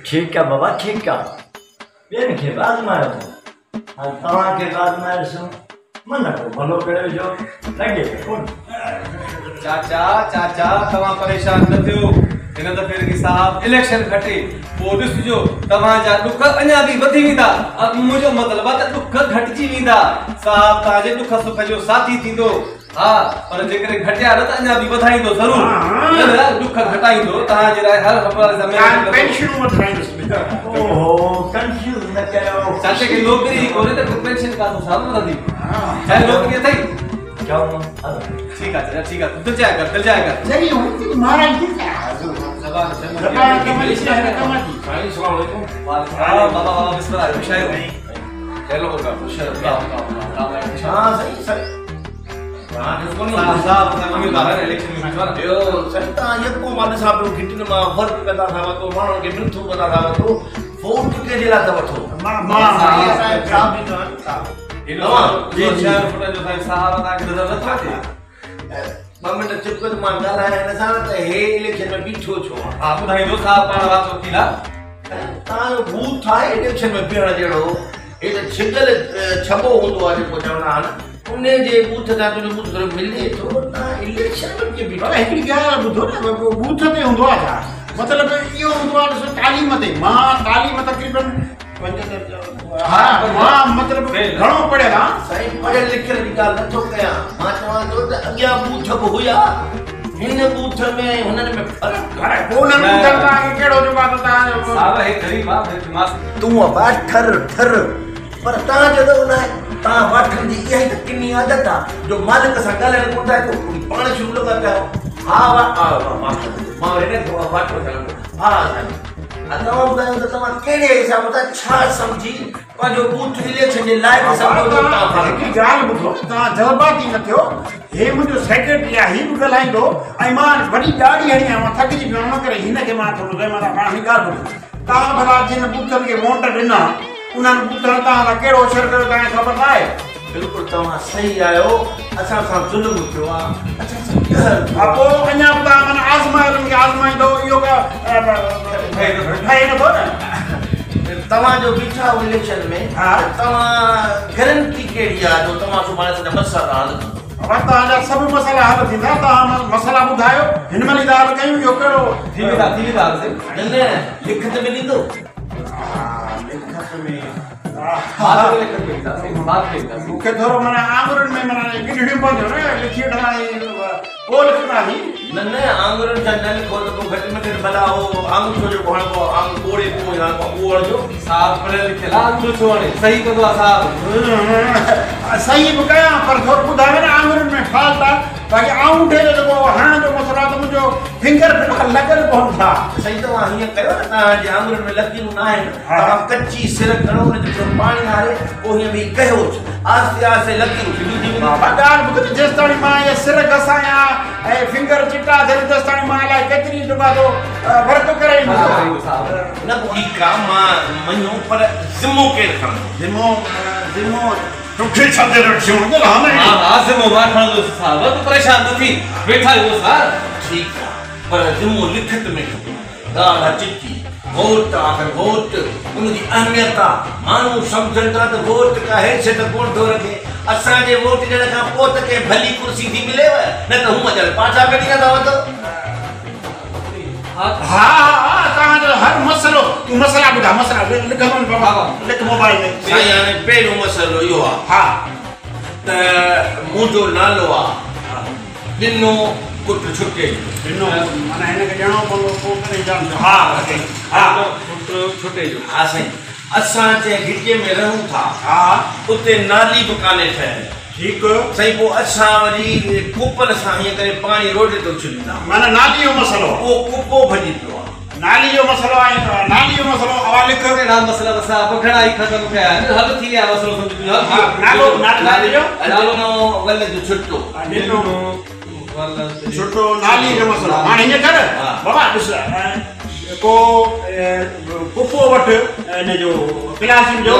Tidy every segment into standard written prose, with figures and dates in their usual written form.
ٺيڪ آ بابا ٺيڪ آ، ٻين کي به آزمايو اٿو، هاڻ توهان کي به آزمائي ڏسون، من ڪو ڀلو ڪري وجهو، لڳي ته ڪونه. چاچا چاچا توهان پريشان نه ٿيو، هن دفعي رڳي صاحب اليڪشن کٽي پوء ڏسجو توهان جا ڏک اڃا به وڌي ويندا. منهنجو مطلب آ ته ڏک گهٽجي ويندا. صاحب توهان جي ڏک سک جو ساٿي ٿيندو. ها پر جيڪڏهن گهٽيا نه ته اڃا به وڌائيندو ضرور. نه نه ڏک گهٽائيندو توهان جي لاء، هر حوالي سان محنت ڪندو. پينشنون وڌائيندس. اوهو ڪنفيوز نه ڪيو. چاچي کي نوڪري ئي ڪونهي ته پينشن ڪاٿو صاحب وڌندي؟ ڇا نوڪري اٿئي؟ چئو هلو. ٺيڪ آ چاچا ٺيڪ آ، دلجاء ڪر دلجاء ڪر. چري هوندي مهاراج جي زبان زبان ڪم جي، شهر ڪم جي. سائين السلام عليڪم. ها بابا بابا بسم الله، خوش آهيو؟ خير ہوگا؟ خوش آهيو. ها سائين سائين صاحب صاحب اسان اميدوار آهن اليڪشن ۾ بيٺو آهي. ٻيو سائين توهان يڪو مان ڏسان پيو گهٽين مان ورڪ ڪندا ٿا وتو، ماڻهن کي منٿون ڪندا ٿا وتو، ووٽ ڪنهن جي لاءِ ٿا وٺو؟ مان مان صاحب صاحب جي 6 فٽن جو سائين صاحب توهان کي نظر نٿو اچي؟ 2 منٽ چپ ڪر، مان ڳالهايان هن سان ته هي اليڪشن ۾ بيٺو ڇو آهي؟ ها ٻڌائيندو صاحب، پاڻ وات وڪيل آهي. توهان جو بوٿ آهي اليڪشن ۾ بيهڻ جهڙو؟ هي ته ڇڳل ڇٻو هوندو آهي جيڪو چوندا آهن، ان جي بوٿ سان تنهنجو بوٿ ٿورو ملي ٿو، توهان اليڪشن ۾ ڪيئن بيٺو؟ پر هڪڙي ڳالهه ٻڌو نه، بوٿ تي هوندو آهي ڇا؟ مطلب اهو هوندو آهي ڏسو تعليم تي. مان تعليم تقريبن 5 درجا، ها مان مطلب گهڻو پڙهيل آهيان. سائين پڙهيل لکيل جي ڳالهه نٿو ڪيان، مان چوان ٿو ته اڳيان بوٿ به هيا، هن بوٿ ۾ هنن ۾ فرق. پر پوءِ انهن بوٿن توهان کي ڪهڙو جيڪو آهي توهان صاحب هي غريب آهي ماس. تون ابا ٺر ٺر، پر توهان جو ته آهي توهان واٺن جي اها ئي ته ڪني عادت آهي جو مالڪ سان ڳالهائڻ ڪونه ٿا اچو، پاڻ شروع لڳا پيا. ها مان وري نه واٺو ٿيڻ. ها سائين توهان ٻڌايو ته توهان ڪهڙي حساب سان ڇا سمجهي پنهنجو بوٿ اليڪشن جي لائق سمجهو ٿو توهان؟ هڪڙي ڳالهه ٻڌو، توهان جذباتي نه ٿيو. هي منهنجو سيڪريٽري آهي، هي به ڳالهائيندو ۽ مان وڏي ڏاڙهي هڻي آهيان، مان ٿڪجي پيو آهيان، ان ڪري هن کي مان ٿورو ذميدار پاڻ. هڪ ڳالهه ٻڌو، توهان ڀلا جن بوٿن کي ووٽ ڏنا انهن بوٿن توهان سان ڪهڙو اشر ڪيو توهان کي خبر نه آهي؟ بلڪل توهان صحيح آهيو، اسان سان ظلم ٿيو آهي، اسان سان قهر ٿيو. ها پوءِ اڃا به توهان معنيٰ آزمايلن کي آزمائيندو، اهو ڪا ٺهي نٿو نه. توهان جو بيٺا آهيو اليڪشن ۾ توهان گارنٽي ڪهڙي آهي جو توهان سڀاڻي اسان جا مسئلا حل ڪندو؟ بابا توهان جا سڀ مسئلا حل ٿيندا، توهان مسئلا ٻڌايو هن مهل ئي ته حل ڪيون، اهو ڪهڙو ٿي ويندا ٿي ويندا حل سائين. نه نه لکت ۾ ڏيندو؟ ها لکت ۾ لکت ۾ ڏينداسين. مون کي ٿورو معنيٰ آڱرين ۾ معنيٰ ڳڍڙيون پونديون نه، لکي وٺنداسين پوءِ لکنداسين. نه نه آڱرين سان نه لکو ته پوءِ گهٽ ۾ گهٽ ڀلا اهو آڱوٺو جيڪو هڻبو آهي، آڱ ٻوڙي پوءِ هڻبو آهي، اهو هڻجو. صاحب پڙهيل لکيل آهي، آڱوٺو ڇو هڻي؟ صحيح ڪندو آهي صاحب. صحيح به ڪيان پر ٿورو ٻڌايو نه، آڱرين ۾ فالٽ آهي، باقي آڱوٺي جو جيڪو هڻڻ جو مسئلو آهي ته منهنجو فنگر پرنٽ لڳل ڪونه ٿا. سائين توهان هيئن ڪيو نه، توهان جي آڱرين ۾ لڪيرون نه آهن، توهان ڪچي سر کڻو، هن جو ٿورو پاڻي هاري پوءِ هيئن ويهي ڪيوس، آهستي آهستي لڪيرون سڌيون ٿي وينديون. بابا ڳالهه ٻڌ نه، جيستاڻي مان اهي سر گهسايان ۽ فنگر چٽا ٿين تيستاڻي مان الائي ڪيتري جيڪو آهي ورڪ ڪري ايندس. نه ٺيڪ آهي مان مڃو، پر ذمو ڪير کڻندو؟ ذمو ذمو توکي ڇا تي رکيو؟ ها ها ذمو مان کڻندس صاحب، تون پريشان نه ٿي، ويٺا آهيون اسان. ٺيڪ آهي پر ذمو لکت ۾ کپي. ڳالهه آهي چٽي، ووٽ آخر ووٽ ان جي اهميت آهي، ماڻهو سمجهن ٿا ته ووٽ ڪا حيثيت ڪونه ٿو رکي. اسان جي ووٽ ڏيڻ کان پوءِ ته ڪنهن ڀلي ڪرسي ٿي مليو، نه ته هونئن ڄڻ پاڇا ڪڍي نٿا وٺو. ها ها ها توهان جو هر مسئلو، تون مسئلا ٻڌا، مسئلا لکندو نه بابا، لک موبائل ۾. سائين هاڻي پهريون مسئلو اهو آهي ها ته منهنجو نالو آهي ڏنو پٽ ڇٽي جو. ڏنو معنيٰ هن کي ڏيڻو پوندو پوءِ ڪڏهن ڄاڻ. ها ها پٽ ڇٽي جو. ها سائين اسان جنهن گهٽيءَ ۾ رهون ٿا ها اتي نالي به ڪانهي ٺهيل. ٺيڪ سائين پوءِ اسان وري ڪپن سان هيئن ڪري پاڻي روڊ تي اڇليندا. معنيٰ نالي جو مسئلو اهو ڪپو ڀڄي پيو آهي. نالي جو مسئلو آهي، نالي جو مسئلو اها لک. اهڙا مسئلا ته صاحب گهڻا ئي ختم ڪيا آهن، حل ٿي ويا مسئلو سمجهه. نالو نالي جو ڏنو ول جو ڇٽو. ڏنو ڇٽو نالي جو مسئلو. هاڻي هيئن ڪر بابا، ڏس ڪو ڪپو وٺ هن جو پلاسٽڪ جو،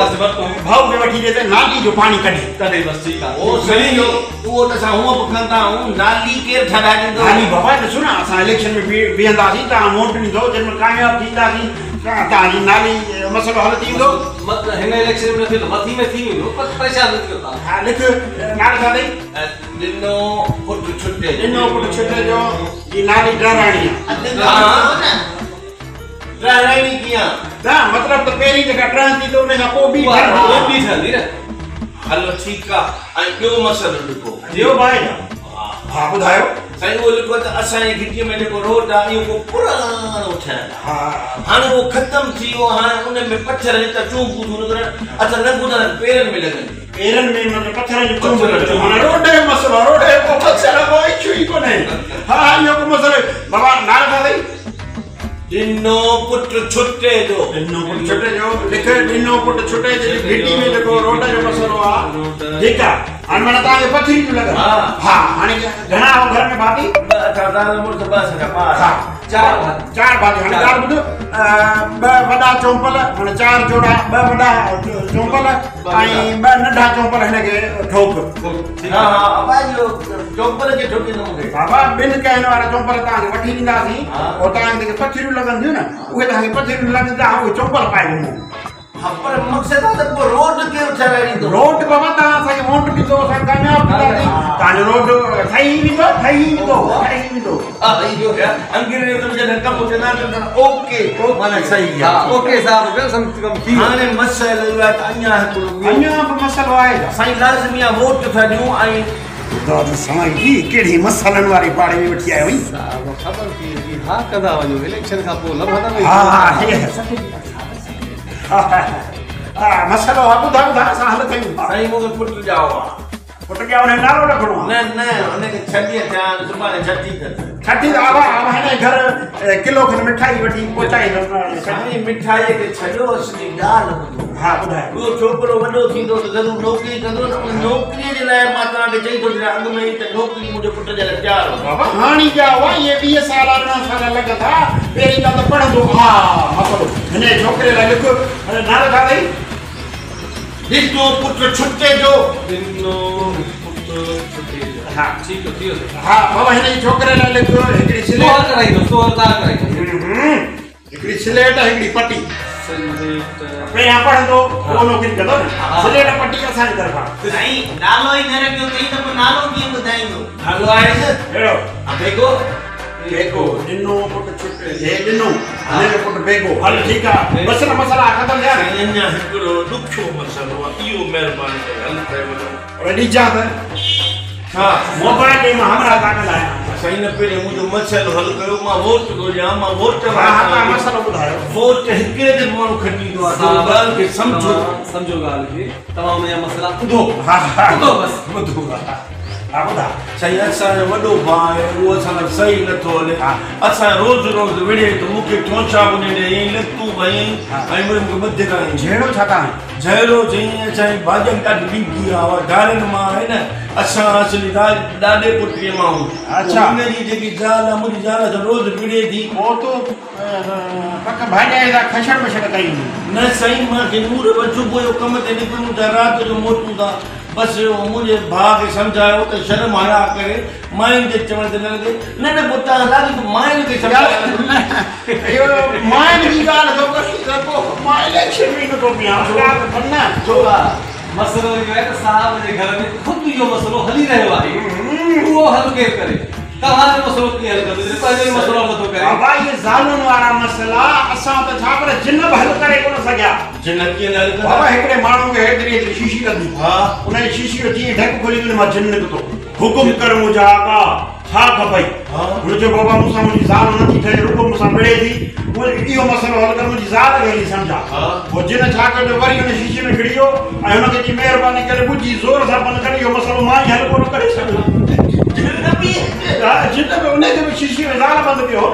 ڀائو کي وٺي ڏي ته نالي جو پاڻي ڪڍي ڪڍي، بس ٺيڪ آهي. اهو سائين اهو ته اسان هونئن به کڻندا آهيون، نالي ڪير ٺهرائي ڏيندو؟ نالي بابا ڏسو نه، اسان اليڪشن ۾ بيهنداسين، توهان ووٽ ڏيندو، جنهن مهل ڪامياب ٿينداسين तव्हांजी नाली मसइलो हल थी वेंदो। हिन इलेक्शन में न थियो त मथी में थी वेंदो, पर परेशान न थियो तव्हां। हा लिख नालो छा अथई? ॾिनो पुट छुटे। ॾिनो पुट छुटे जो जी नाली डराणी आहे। डराणी कीअं? न मतिलबु त पहिरीं जेका ठहंदी त उन खां पोइ ॿी ठहंदी न। हलो ठीकु आहे। ऐं ॿियो मसइलो लिखो। ॿियो बि आहे? हा ॿुधायो साईं। उहो लिखो त असांजे घिटीअ में जेको रोड आहे इहो को पुराणो ठहियलु आहे, हाणे उहो ख़तमु थी वियो। हाणे उन में पथर हितां चूंबूं थियूं निकिरनि, असां लॻूं था पेरनि में लॻनि। पेरनि में मतिलबु पथरनि जूं चूंबूं। हाणे रोड जो मसइलो, रोड जो को मसइलो को इशू ई कोन्हे। हा इहो को मसइलो। बाबा नालो छा अथई? ॾिनो पुट छुटे जो। ॾिनो पुट छुटे जो लिख। ॾिनो पुट छुटे जो घिटी में जेको रोड जो मसइलो आहे। ठीकु आहे। हाणे माना तव्हांखे पथरी थियूं लॻनि। हा हाणे घणा आहियो घर में भाती? मुड़ुस ॿ असांजा ॿार। हा चार भाती। हाणे ॻाल्हि ॿुध, ॿ वॾा चोंपल माना 4 जोड़ा, ॿ वॾा चोंपल ऐं ॿ नंढा चोंपल हिनखे ठोक। हा हा चोंपल खे ठोकींदो मूंखे। बाबा ॿिनि कहनि वारा चोंपल तव्हांखे वठी ॾींदासीं, पोइ तव्हांखे जेके पथरियूं लॻंदियूं न उहे तव्हांखे पथरियूं लॻंदियूं, तव्हां उहे चोंपल पाए घुमो। हा पर मक़सदु आहे त पोइ रोड केरु ठाराए ॾींदो? रोड बाबा तव्हां असांखे वोट ॾींदो, असां कामयाबु थींदासीं, तव्हांजो रोड ठही वेंदो, ठही वेंदो, ठही वेंदो। हा इहो अंग्रेज़ जॾहिं कमु चवंदा आहिनि त ओके माना सही आहे। ओके साहब कम थी। हाणे मसइलो इहो आहे त अञा हिकिड़ो अञा बि मसइलो आहे साईं। लाज़मी आहे वोट था ॾियूं। ऐं साईं कहिड़ी मसइलनि वारे पाड़े में वठी आयो आहीं साहब? ख़बर थी वई हा कंदा वञो, इलेक्शन खां पोइ लभंदा हा हा हा मसइलो आहे। ॿुधा ॿुधा असां हल कयूं। साईं मूंखे पुट ॼाओ आहे। पुट ॼाओ हुन नालो रखिणो आहे? न न हुनखे 6 ॾींहं थिया आहिनि, सुभाणे छठी अथसि। छठी त आवा आवा हिन घर किलो खनि मिठाई वठी पहुचाईंदुसि। साईं मिठाईअ खे छॾियो, असली ॻाल्हि ॿुधो। हा ॿुधायो। उहो छोकिरो वॾो थींदो त ज़रूरु नौकिरी कंदो न। उन नौकिरीअ जे लाइ मां तव्हांखे चई थो छॾियां अॻु में ई त नौकिरी मुंहिंजे पुट जे लाइ तयारु आहे। बाबा हाणे ॼाओ आहे, इहे 20 साल 18 साल लॻंदा, पहिरीं ॻाल्हि त पढ़ंदो। हा मसइलो हिन छोकिरे लाइ लिख। नालो छा अथई? ॾिनो पुट छुटे जो। ॾिनो पुट छुटे जो। हा ठीकु थी वियो। हा बाबा हिन छोकिरे लाइ लिख हिकिड़ी स्लेट कराईंदो, सोहर तव्हां कराईंदो। हिकिड़ी स्लेट हिकिड़ी पटी। स्लेट पहिरियां पढ़ंदो पोइ नौकिरी कंदो न। स्लेट पटी असांजी तरफ़ां। साईं नालो ई न रखियो अथई त पोइ नालो कीअं ॿुधाईंदो? नालो आहे न कहिड़ो? बेगो। बेगो ॾिनो पुट छुटे हे ॾिनो हिन जो पुट बेगो। हल ठीकु आहे, बसि न मसइला ख़तमु थिया। अञा हिकिड़ो ॾुखियो मसइलो आहे, इहो महिरबानी करे हल करे वञो। ॾिजां त छा मोबाइल ॾे मां हमरा था ॻाल्हायां। साईं न पहिरीं मुंहिंजो मसइलो हल कयो। मां वोट थो ॾियां, मां वोट हा हा मसइलो ॿुधायो। वोट हिकिड़े ते माण्हू खटींदो आहे। ॻाल्हि खे सम्झो, सम्झो ॻाल्हि खे। तव्हां हुनजा मसइला ॿुधो। हा हा ॿुधो बसि ॿुधो। हा ॿुधा साईं असांजो वॾो भाउ आहे, उहो असां सां सही नथो हले। असां रोज़ रोज़ विड़े त मूंखे ठोंचा बि ॾियईं, लतूं भयईं ऐं मूंखे ॿधे कराईं। झेड़ो छा था? झेड़ो चई असांजी भाॼनि ॾाढी ॾिंगी आहे, ढारनि मां आहे न। असां असली ॾाॾे पुटीअ मां आहियूं। अच्छा हुनजी जेकी ज़ाल आहे, मुंहिंजी ज़ाल सां रोज़ विड़े थी। पोइ तूं पक भाॼाए सां खसड़ बसड़ कई? न साईं, मूंखे नूर बि सुबुह जो कम ते निकिरूं था, राति जो मोटूं था। बसि मुंहिंजे भाउ खे सम्झायो त शर्म हया करे, माइनि जे चवण ते न लॻे। न न पोइ तव्हां लाॻी माइनि खे सम्झायो। इहो माइनि जी ॻाल्हि थो करी त पोइ मां इलेक्शन में नथो बीहां। ॻाल्हि न छो मसइलो इहो आहे त साहब जे घर में ख़ुदि इहो मसइलो हली रहियो आहे, उहो हल केरु करे? तव्हांजो मसइलो कीअं हल कंदो? पंहिंजो मसइलो हल नथो करे। बाबा इहे ज़ालुनि वारा मसइला असां त छा पर जिन बि हल करे कोन सघिया। जिन कीअं न हल कंदा? बाबा हिकिड़े माण्हू खे हेतिरी हेतिरी शीशी लॻी। हा उन शीशी जो जीअं ढक खोली उन मां जिन निकितो। हुकुम कर मुंहिंजा आका, छा खपई? हुन चयो बाबा मूंसां मुंहिंजी ज़ाल नथी ठहे, रुगो मूंसां मिड़े थी, इहो मसइलो हल कर, मुंहिंजी ज़ाल खे हली सम्झा। पोइ जिन छा कयो, वरी हुन शीशे में घिड़ी वियो ऐं हुनखे चई महिरबानी करे ॿुधी ज़ोर सां बंदि कर, इहो मसइलो मां ई हल कोन करे सघां। जिन बि उनखे बि शीशे में ज़ाल बंदि कयो।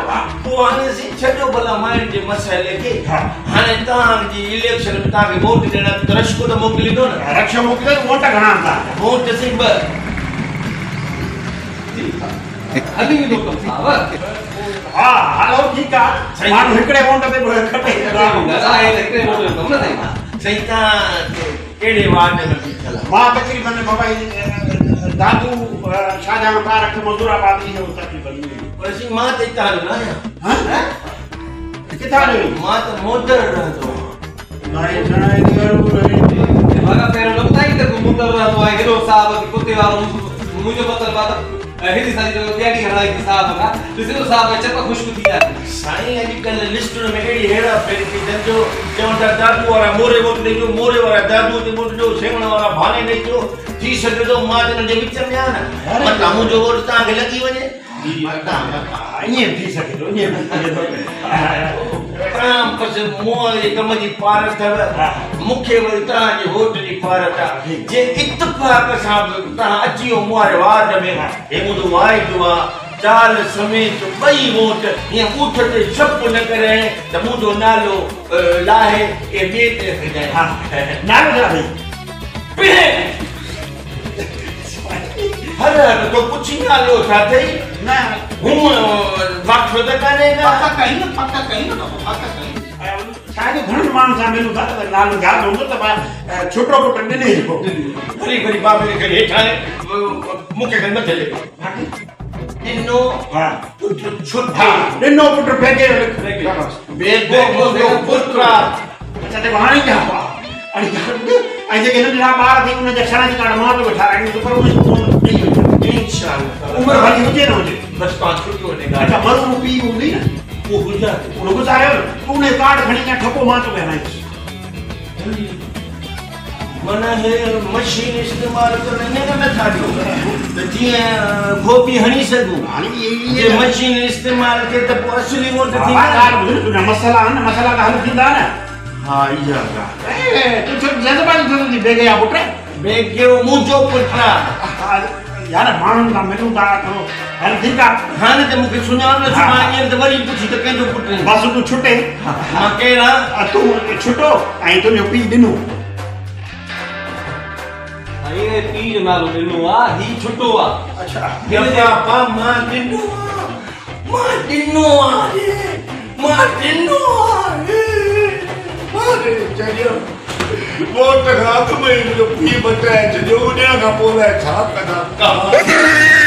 पोइ हाणे छॾियो भला माइनि जे मसइले खे। हाणे तव्हांजी इलेक्शन में तव्हांखे वोट ॾियण त रश्को त मोकिलींदो न? रक्षो मोकिले वोट घणा आंदा? वोट सही ॿ। हली वेंदो कमु साहब। हा हलो ठीकु आहे, माण्हू हिकिड़े वोट ते बि खटे हिकिड़े वोट जो कमु न साईं। साईं तव्हां कहिड़े वार्ड में बीठल आहियो? मां तक़रीबन बाबा दादू शाहजहां पार्क मज़ूराबाद इहो तक़रीबन। पर साईं मां त हितां जो न आहियां। ڪٿان جو؟ مان ته موندر رهندو آهيان. ڀڳا پهريون نه ٻڌائي ته موندر رهندو آهي. هيڏو صاحب کي ڪتي وارو، منهنجو مطلب آهي ته هيڏي ساري جو ڏياڙي هڻائي ٿي صاحب کان، ڏسي ٿو صاحب جا چپ خشڪ ٿي ويا آهن. سائين اڄڪلهه لسٽن ۾ اهڙي هيرا ڦيري ٿي اٿن جو چون ٿا دادو وارا موري ووٽ ڏئي ڏيو، موري وارا دادوء تي ووٽ ڏيو، سيوهڻ وارا ڀاني ڏئي ڏيو. ٿي سگهي ٿو مان ته هنن جي وچ ۾ آهيان نه، متان منهنجو ووٽ توهان کي لڳي وڃي. متان ائين ٿي سگهي ٿو، ائين ٿي سگهي ٿو. توهان بس مون جي ڪم جي پار اٿو، مون کي وري توهان جي ووٽ جي پار آهي. جي اتفاق سان به توهان اچي ويو مون واري وارڊ ۾، هي منهنجو واعدو آهي، چال سميت ٻئي ووٽ ائين ٻوٿ تي ڇپ نه ڪرائين ته منهنجو نالو لاهي ڪنهن ٻئي تي رکجانء. نالو ڇا اٿئي؟ هر هر تو پڇي نالو ڇا اٿئي؟ نه هونء واقف ته ڪانهي نه. پڪ ڪئي نه، پڪ ڪئي نه بابا، پڪ ڪئي. شايد گهڻن ماڻهن سان ملون ٿا ته نالو ياد هوندو ته ڇوٽو پٽ ڏني جو. وري وري بابي کي کڻي هيٺ آڻي، مون کي کڻي مٿي لکو. ڏنو پٽ ڇٽي، ڏنو پٽ بيگي، بيگو منهنجو پٽ آ. اڇا جيڪو هاڻي ڇا ۽ جيڪي ننڍڙا ٻار اٿئي انهن جا شناختي ڪارڊ مان به ٺاراهيندس، پر اهي ڏئي وڃ انشاءالله. عمر ڀلي هجي نه هجي، بس توهان ڇٽو ڏي. اڇا مرحوم پيء هوندي نه، اهو گذاريو، اهو گذاريو نه، تون ان ڪارڊ کڻي اڃا ٺپو مان توکي هڻائيندس. معنيٰ هي مشين استعمال ڪرڻ ائين نه نٿا ڏيو ته جيئن گوبي هڻي سگهون. جي مشين استعمال ٿئي ته پوءِ اصلي ووٽ ٿيندا. مسئلا آهن، مسئلا ته حل ٿيندا نه. ها اها ڳالهه. تون ڇو جذباتي ٿو ٿي؟ بيگي آ پٽ، بيگيو منهنجو پٽ آ. يار ماڻهن سان ملون ٿا، ٿورو هل ٺيڪ آهي. هاڻي ته مون کي سڃاڻ نه، سڀاڻي ائين ته وري پڇي ته ڪنهن جو پٽ؟ بس تون ڇٽي. مان ڪير آهيان؟ تون ڇٽو ۽ تنهنجو پيءُ ڏنو. سائين پيءُ جو نالو ڏنو آهي، هي ڇٽو آهي. اڇا بابا مان ڏنو آهي، مان ڏنو آهي، مان ڏنو آهي. چڙهيو ووٽ کان اڳ ۾ ئي منهنجو پيءُ بچائي ڇڏيو، ڏيڻ کان پوءِ الائي ڇا ڪندا.